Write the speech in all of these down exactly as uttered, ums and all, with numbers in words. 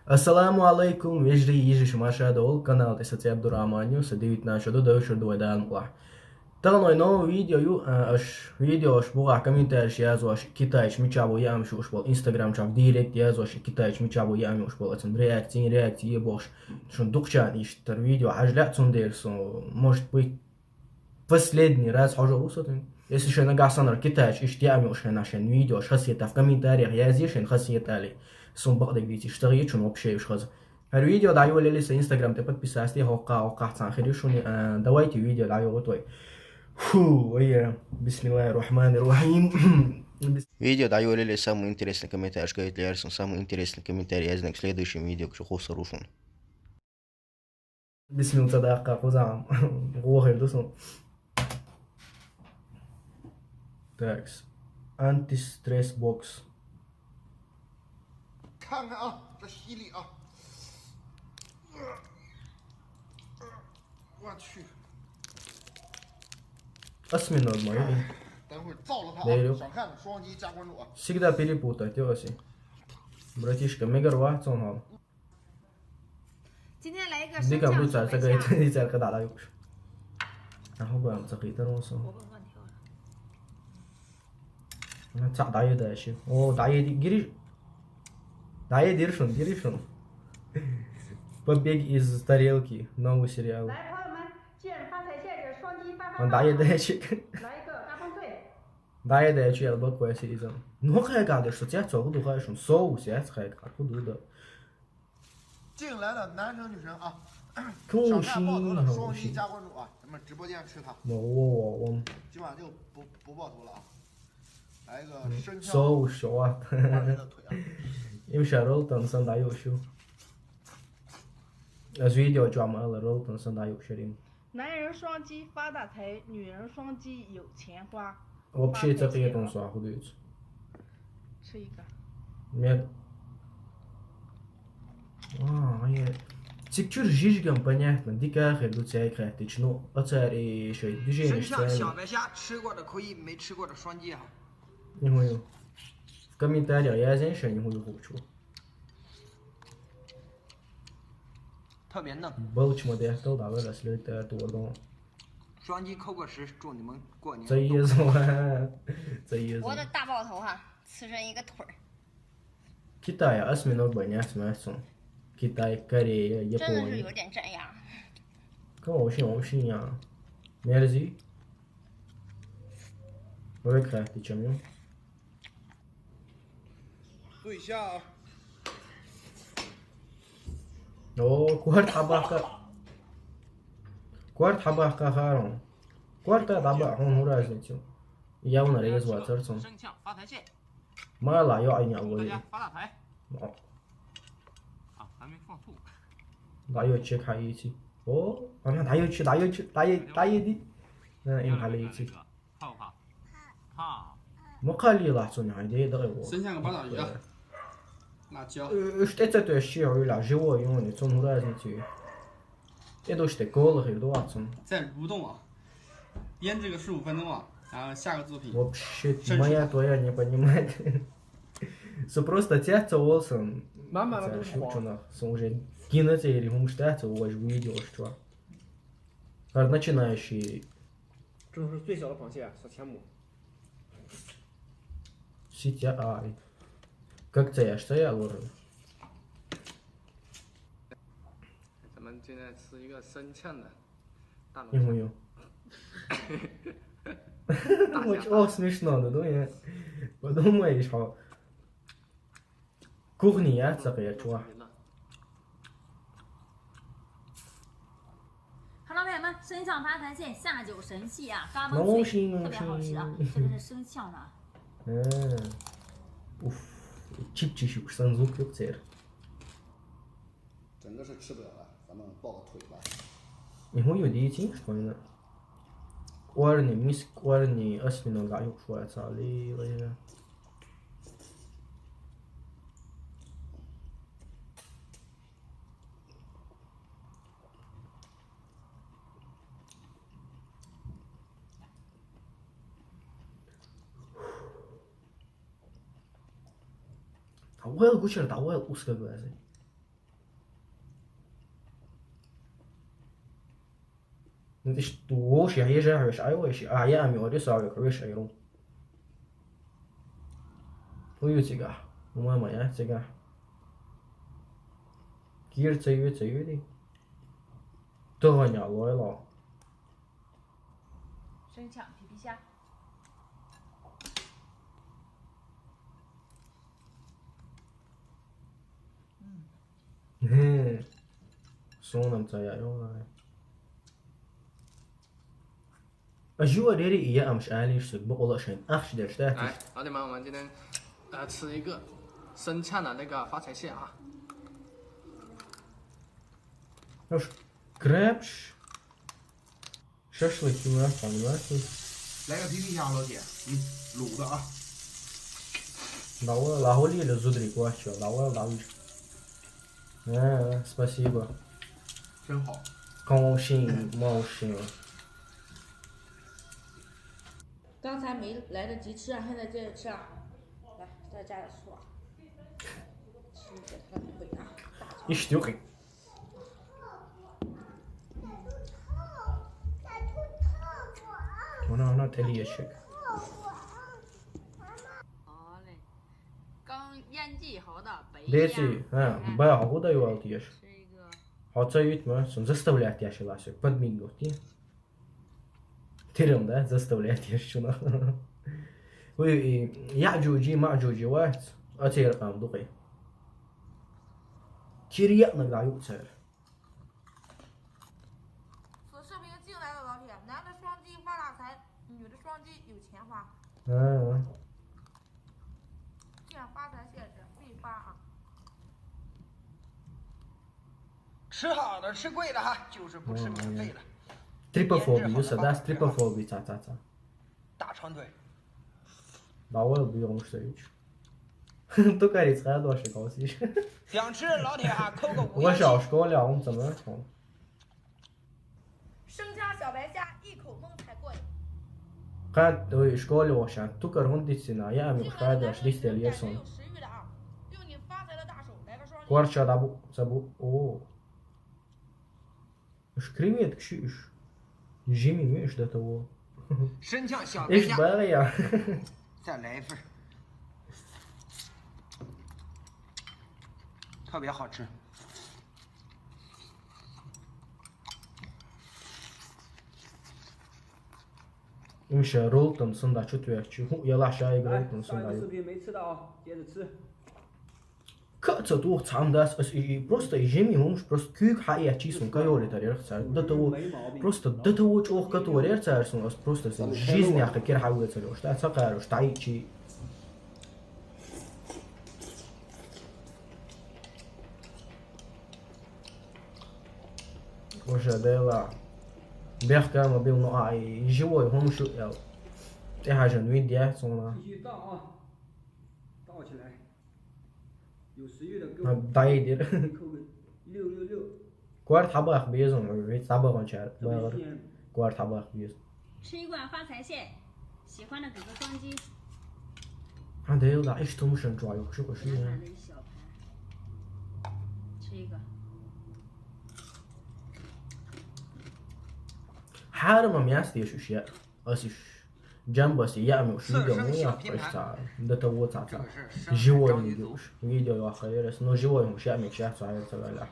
Ассаламу алайкум, вежарий, йижарий, шу марша довла, канал тӀа со ЦӀе Абдураман ю, са дивитна шу ду, дойшур ду вай Дала мукъалахь. Тахан вай новый видео ю, а, аш видеош бугӀахь комментареш язош, китайча мичахь бу яам шуш болу, инстаграм чохь директ язош, китайча мичахь бу яам шуш болу, ацун реакция, реакция е бохуш, шун дукхачарна иштта видео хьажа лаьа, цундела со, может быть, последний раз хьожур ву со тун. Если шайн нагахь санна китайча иштта яам юуш хенахь шайн видеош хасетахь в комментариях язъе шайн хасетале. Сун бакъдерг дийцича, ца гӀечун вообще уьш хаза. ХӀара видео дӀайолале сан инстаграм тӀе подписаться де, хӀокхахь, хӀокхахь цхьаьна хир ю шуна, а, давайте видео дӀайогӀу той. Фу, ой, бисмиллахир рахманир рахим. Видео дӀайолале самый интересный комментарий, шкайт лерсун самый интересный комментарий, я знаю, к следующему видео, к чуху сарушун. Бисмилла ца даккха кхузахь гӀо хир ду сан. Такс. Антистресс бокс. 看看啊，这吸力啊，我去， Осьминог ма ю. 等会儿燥了它啊， Деру. 想看双击加关注啊。 Всегда перепутать, ё аси. Братишка, мегар вац он хьо. Дика ду цара ца гайта, цара кхидӀа дӀаюкъуш. Ахьа бан ца кхийтар вон со. Ана цхьаъ дӀаедаьши. О, дӀаеди, гири. ДӀаедира шун, гири шун. Побег из тарелки, новый сериал. Ан дӀаедаьши. ДӀаедаьши аьлла баккхойси иза. Ну, хьекъал деш, со цецо, хӀу ду хаа шун? Соус яц хьекъал, хӀу ду дан? 进来的男神女神啊，想看爆头的双击加关注啊，咱们直播间吃它。 Во, во, во, во. 今晚就不不爆头了啊，来一个生肖。 Соус шо вац. 二人的腿啊。 Им ша ролтан сан дӀаюкъуш ю. Аз видео чохь ма аллара, ролтан сан дӀаюкъуш ярин. 男人双击发大财，女人双击有钱花。 Вообще ца кхетон со хӀу дуьйцу. 吃一个。 Мер. А, ай, ай. Циг чуьра жижигам понятно, дика хир ду цаьрга хаьттича, ну, а цара и шайн движенеш царна. 生肖小白虾，吃过的扣一，没吃过的双击啊。 И хӀун ю? В комментариях язйина шайна хӀун ю хӀу чу. 特别嫩。 Балча ма дехкал дӀавала ас лерта тӀе дон. 双击扣个十，祝你们过年。 Ца еза ва. Ца еза. 我的大爆头哈，吃成一个腿儿。 Китая осьминог бан яц, маьцун. Китай, Корея, Япония. 真的是有点粘牙。 Кого шин, шин я. Мерзи. Век хаьттича ма ю. 对一下啊。 О, корта хьабаккха. Корта хьабаккха хаарон. Корта дӀабаъ, хьуна хӀун разница ю? Явна реза вацара цунна. 生肖发财线。 Мала йоӀ айна а вай. 大家发大财。 О. 啊，还没放吐。 ДӀайочек хьаийци. О, ана дӀайочи, дӀайочи, дӀае-, дӀаеди. А, им хьалийци. 怕不怕？怕。 Ма кхаллалахь цунна хьайн де дакъе вон. 生肖个八爪鱼啊，辣椒。 Э, уьш тӀе ца тоьшчи хьуьлахь, живой юни, цунна хӀун разница ю? ТӀе душ тӀе кола хир ду вац цунна. 再蠕动啊，腌制个十五分钟啊，然后下个作品。 Вообще, моя твоя не понимает. Со просто цец ца волу сан. Мама, ца она шучунах. Сан уже гина церан хӀумаш дац, важа видеош чохь. ХӀара начинающий. 这种是最小的螃蟹啊，小钱母。 Ситя ай. Как ца яш, ца ял вара? 咱们现在吃一个生呛的大龙虾。 И хӀун ю? Очень смешно, да, ну я. Подумаешь, хьо. Кухни яц ца кхечу ваха. Hello，朋友们，生肖发财线下酒神器啊，嘎嘣脆，特别好吃啊，这个是生肖呢。 Э, уф, чипчи шуьгаш сан звук юкъ церан. 整个是吃不了了，咱们抱个腿吧。 И хӀун ю дийцинаш тхуна? Кхорни, миска кхорни, осьминог дӀаюкъуш вац лела. ДӀаваьлла гучара, дӀаваьлла узкоглазый. Ну, иштта вовши хьежа хьоьш Ӏайо, иштта а яа ами ори со век хьоьш Ӏайру. Ху ю цигахь? Ху ма ма яц цигахь. Кира ца ю, ца ю ди? Тахана лой ло. 生抢皮皮虾。嗯， Хе. Сонам ца яа йо. А жуа рери и яамш алиш су букъула шайн ахч дерш да. 来，老铁们，我们今天来吃一个生呛的那个发财蟹啊。 Уж крепш. Шашлык ю, понимаете? 来个皮皮虾，老铁，嗯，卤的啊。 Давай, лагули или зудри квачо, давай, давай. А, спасибо. 真好。 Каушин, маушин. 刚才没来得及吃啊，现在接着吃啊。来，再加点醋啊。吃一点它的味啊，大蒜。 Иштта юкъи. Вона, вона тӀе лешик. 好嘞，刚腌制好的白 Деси, 虾。 а, 哎， ба хьо хӀу дай вал теш? 吃一个。 Хьо ца юйт ма, сун заставлять яшила су, подмигнуть. Тирам, да, заставлять еш чуна. Уй, и Яъжужи, Маъжужи вац, а церан къам дукъи. Кир яънаг дӀаюъ цара. 此视频进来的老铁，男的双击发大财，女的双击有钱花。 А. 这样发财谢谢必发啊。 吃好的吃贵的哈，就是不吃免费的。 Трипофобия, сада трипофобия, ца, ца, ца. 大长腿。 Давай убьём что-нибудь. Только рецепт ваши косишь. 想吃的老铁啊，扣个五 Ваша 幺七。 школа, а он сама. 生虾小白虾，一口闷才过瘾。 Кхат, ой, школа ваша, тукар хӀунда дицина, я ами хадаш дистел ерсон. 用你发财的大手来个双击。 Кварча дабу, сабу, о. Уж креветки ши уж. Жими ми уж до того. 生酱小白 Иш 虾， бара я. 再来一份儿，特别好吃。 Имша ролтон сунда чутверчи. Ху, я лаша играл, 来， он 上一个视 сунда. 频没吃到啊，接着吃。 Каца тух цамдас, ас и просто жими хумш, просто кюк хьа я чи сун кайоли тарих цар. До того, просто до того чох катуарер цар сун, ас просто жизнь я кир хьа уя цар. Шта ца кару, шта и чи. Уже дела. Бехка мобил, ну а и живой хумшу ел. Ты хажан вид я сун. 继续倒啊，倒起来。有食欲的给 А 我 дайдир. 扣个六六六。 Кварт хабах безум, ведь табаган чар. Багар. 这边 Кварт хабах безум. 吃一罐发财蟹，喜欢的给个双击。 А дел да иш тумшан чуа юхши коши. 满满的一小盘，吃一个。 Харма мясо еш уж я. Ас уж. Джамбас я ами уж видео мы я почта. До того ца ца. Живой видео уж. Видео я хайрес, но живой уж я ми ча ца я ца галя.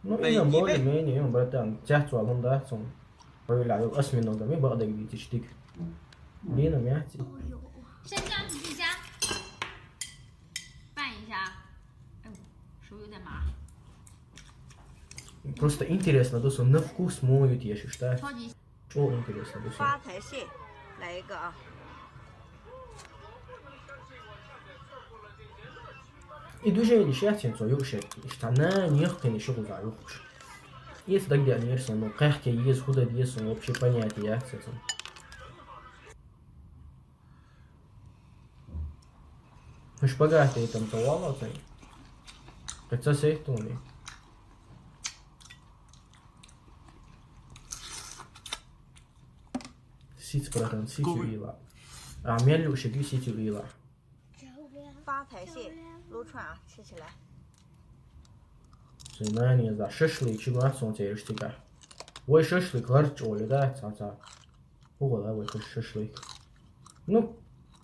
Ну, и на более-менее, братан, тяхцу алунда цун. Проверяю, осьминогами бадаг битиштик. Дина мяти. 生姜皮皮虾，拌一下。哎呦，手有点麻。 Просто интересно, да, на вкус моют я что. 超级 Что интересно, да. 发财蟹，来一个啊。 И движение сейчас тем, что юшек. Что она не хтен еще куда юхш. Если так где не рисовано, как тебе есть, куда есть, он вообще понятие я с этим. Уж богатый там талант. Хотя сейф то ли. Сиц, братан, сиц ила. А мелю шеги сиц ила. 发财蟹撸串啊，吃起来。Сайн нана еза шашлык ши бац сон цераш цигахь. Вай шашлык гӀарч оле да, цхьа-цхьа. ХӀугӀа вай кху шашлык. Ну,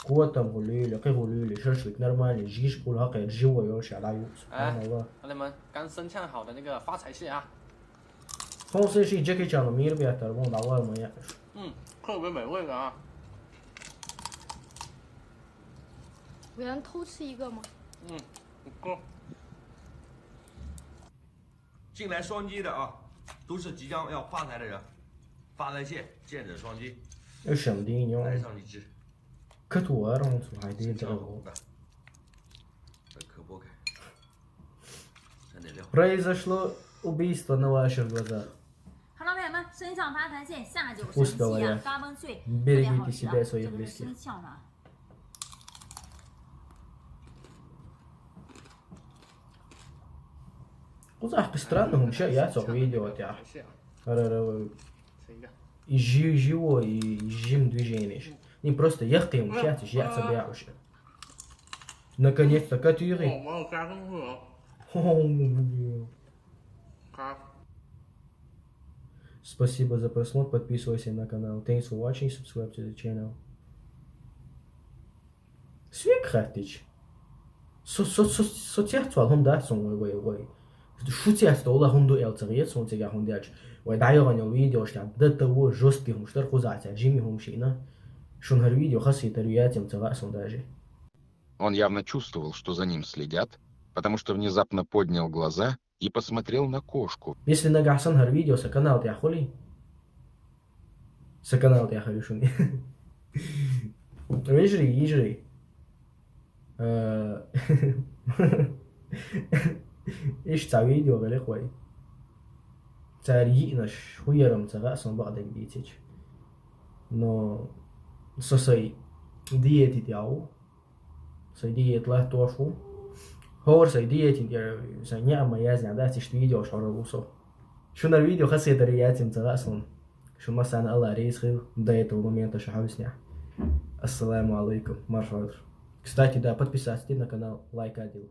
котам гӀулили, кхи гӀулили, шашлык нормальный, жигиш гӀула хьакхаьр, живой йолуш а дӀаюц. А? Субханаллах. 来，我们刚升上好的那个发财蟹啊。 Сон сан ши Джеки Чана мир беттар вон дӀавар ма яаш. 嗯，特别美味的啊。 我要偷吃一个吗？ 嗯，不错。进来双击的啊，都是即将要发财的人，发财蟹见者双击， Уьш-м дийна ю. 来上一只， Катуар он цу хьайн дийна дагӀо. 再可剥开，三点六。 Произошло убийство на ваших глазах. 看到没有？我们升上发财蟹下酒 Пусть 神器啊 говорят. ，嘎嘣脆， Берегите 特别好吃 себя и 啊， своих 这个是 близких. 生肖呢。 Кхузахь кхы странно хӀума ша яц оха видео тӀехь. Ара-ара, и жи-, живо, и жим движенеш. И просто яхкхий хӀума ша яц, яц а беа уьш. Наконец-то катуьйгӀи. Хо-хо-хо. Спасибо за просмотр, подписывайся на канал. Thanks for watching, subscribe to the channel. Свек хаттич. Со, со, со, со цецвал хӀума дац сон вай, вай, вай. Шу цецдовла хӀума ду эл ца гӀе сон цигахь хӀума дечу. Вай дӀайогӀан йолу видеош тӀехь до того жесткий хӀумаш дара кхузахь цара жима хӀума шийна. Шуна хӀара видео хасхетар яц ца гӀа сон даже. Он явно чувствовал, что за ним следят, потому что внезапно поднял глаза и посмотрел на кошку. Если нагахь сан хӀара видео сан канал тӀехь хуьлий, сан канал тӀехь хуьлий шуна. Вежарий, йижарий. Э, иштта цхьа видео гӀелехь вай. Цара йиънаш хӀун яра ца гӀа сон бакъдерг дийцича. Но со сай диете тӀехь ву. Сайн диета латтош ву. ХӀора сайн диетин тӀера сайн неӀ ма яздина дац, иштта видеош хьорал ву со. Шуна видео хасхетар яц ца гӀа сон. Шун массарна Алла реза хила до этого момента шу хьовснехь. Ассаламу алейкум, маршалла. Кстати, да, подписаться на канал, лайк а дила.